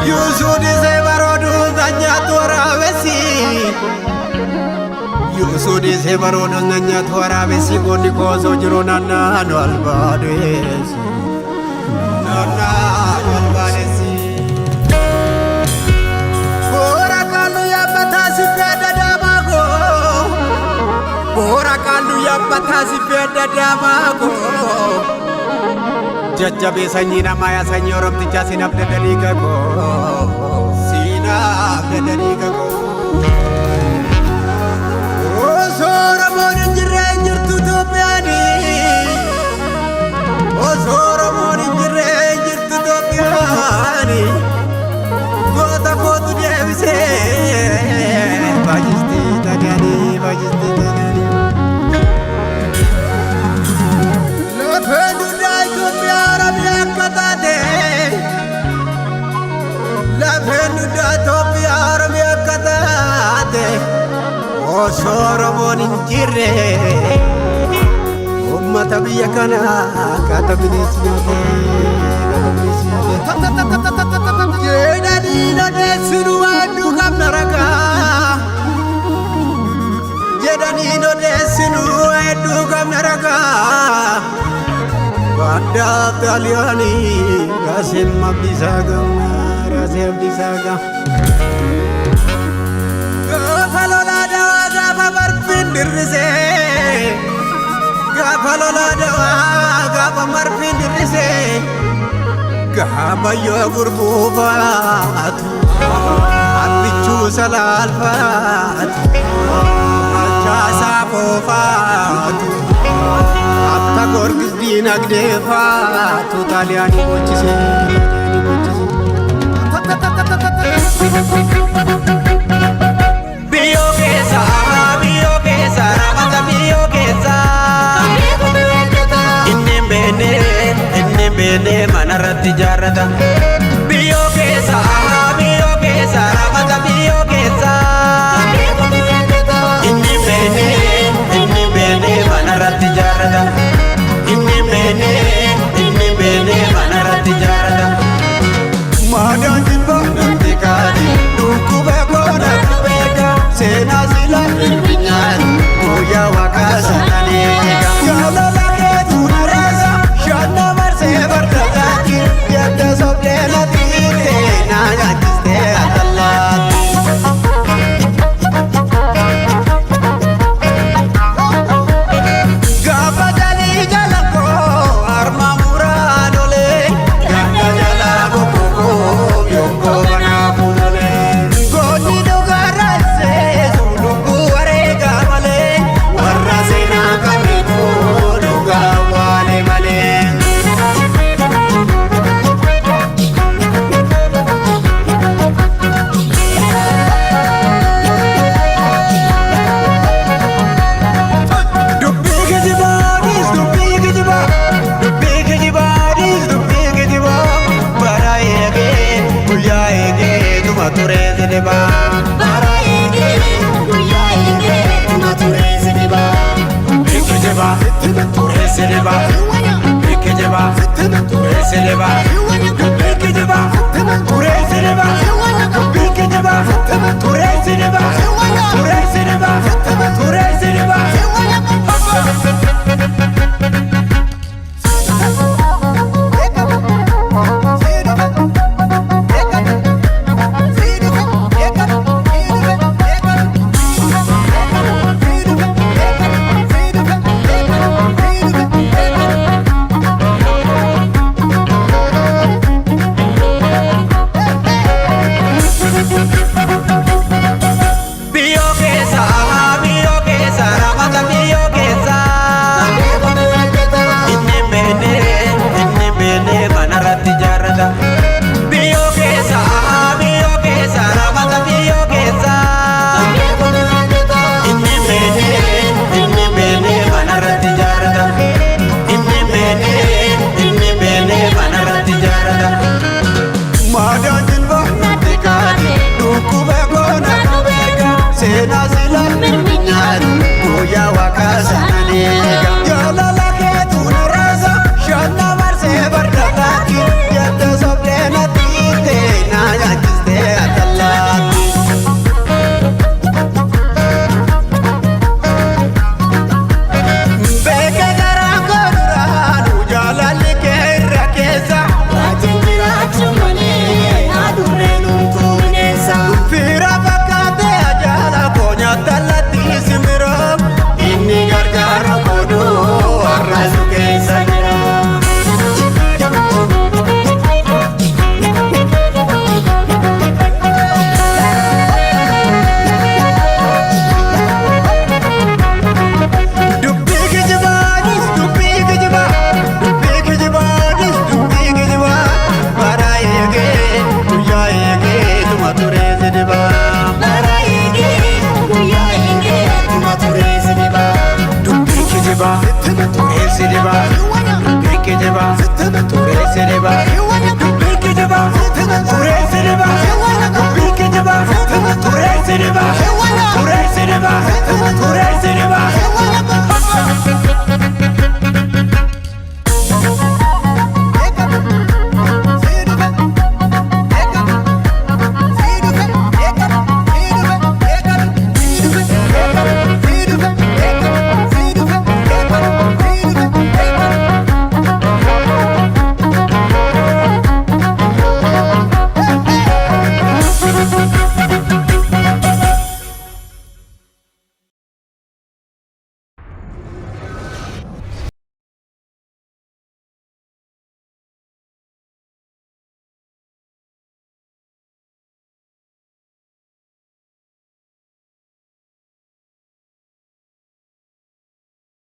Yuusuudisee barooduu nyaatu waraabessi. Yuusuudisee barooduu nyaatu waraabessi goonni koosoo jiru naannoo albaadeessi. Naannoo albaadeessi. Boora kaallu yaabbataa si fedha daamaa koo. Boora kaallu yaabbataa si fedha daamaa koo. Jajjabee sanyii namaa yaa sanyii oromtichaa siinaaf dadanii kakoo. Siinaaf dadanii kakoo. Osoo Oromoon hin jirre hin jirtu Itoophiyaani. Osoo Oromoon hin jirre hin jirtu Itoophiyaani. Goota kootu deebisee faashistii Xaaliyaanii faashistii Xaaliyaanii. Lafeen dugdaa Itoophiyaa Oromiyaa akka taate. Lafeen dugdaa Itoophiyaa Oromiyaa akka taate. Osoo Oromoon hin jirre uummata biyya kanaa akkaataa bineensi nyaate. Akkaataa bineensi nyaate. Jedhanii odeessinu waan nu qabna ragaa. Jedhanii odeessinu hedduu qabna ragaa. Baandaaf Xaaliyaanii Raasem Abdiisaa gamna Raasem Abdiisaa gamna. Gaafa lolaa dawaa gaafa barfiin dirrisee. Gaafa lolaa dawaa gaafa marfiin dirrisee. Gaafa yoo gurbuufaatu abbichuu salaalfaatu achaasaa foofaatu akka Goorgis diinagdee faatu Xaaliyaanii bochisee Xaaliyaanii bochisee. Biyyoo keessa biyyoo keessa raamata biyyoo keessa. Inni hin beekne inni hin beekne manarratti ijaarrata. Biyyoo keessa biyyoo keessa raamata biyyoo keessa. Inni hin beekne inni hin beekne manarratti ijaarrata. Inni hin beekne inni hin beekne manarratti ijaarrata. Maadaan jibba namti kaani dhukkuba koona beeka seenaa sila ilminyaan guyyaa waaqaa sanaan eega. Jaalala keetu na raasa shanna marsee farda taati yadda sobdee na tiite na nyaachistee atallaatti. Gaafa jalii jala koo harma muraa lolee ganda jala bokkoo yonkoo banaa fuulolee. Goonni dhugaa raasee lubbuu wareegaa malee warra seenaa qabeetu dhugaa waale malee. Dubbii geejjibaadhis dubbii geejjibaa dubbii geejjibaadhis dubbii geejjibaa bara eegee guyyaa eegee tuma turee sidibaa. Bara eegee guyyaa eegee tuma turee sidibaa. Dubbii geejjibaa turee sidibaa. Dubbii geejjibaa turee sidibaa. Dubbii geejjibaa turee sidibaa. Dubbii geejjibaa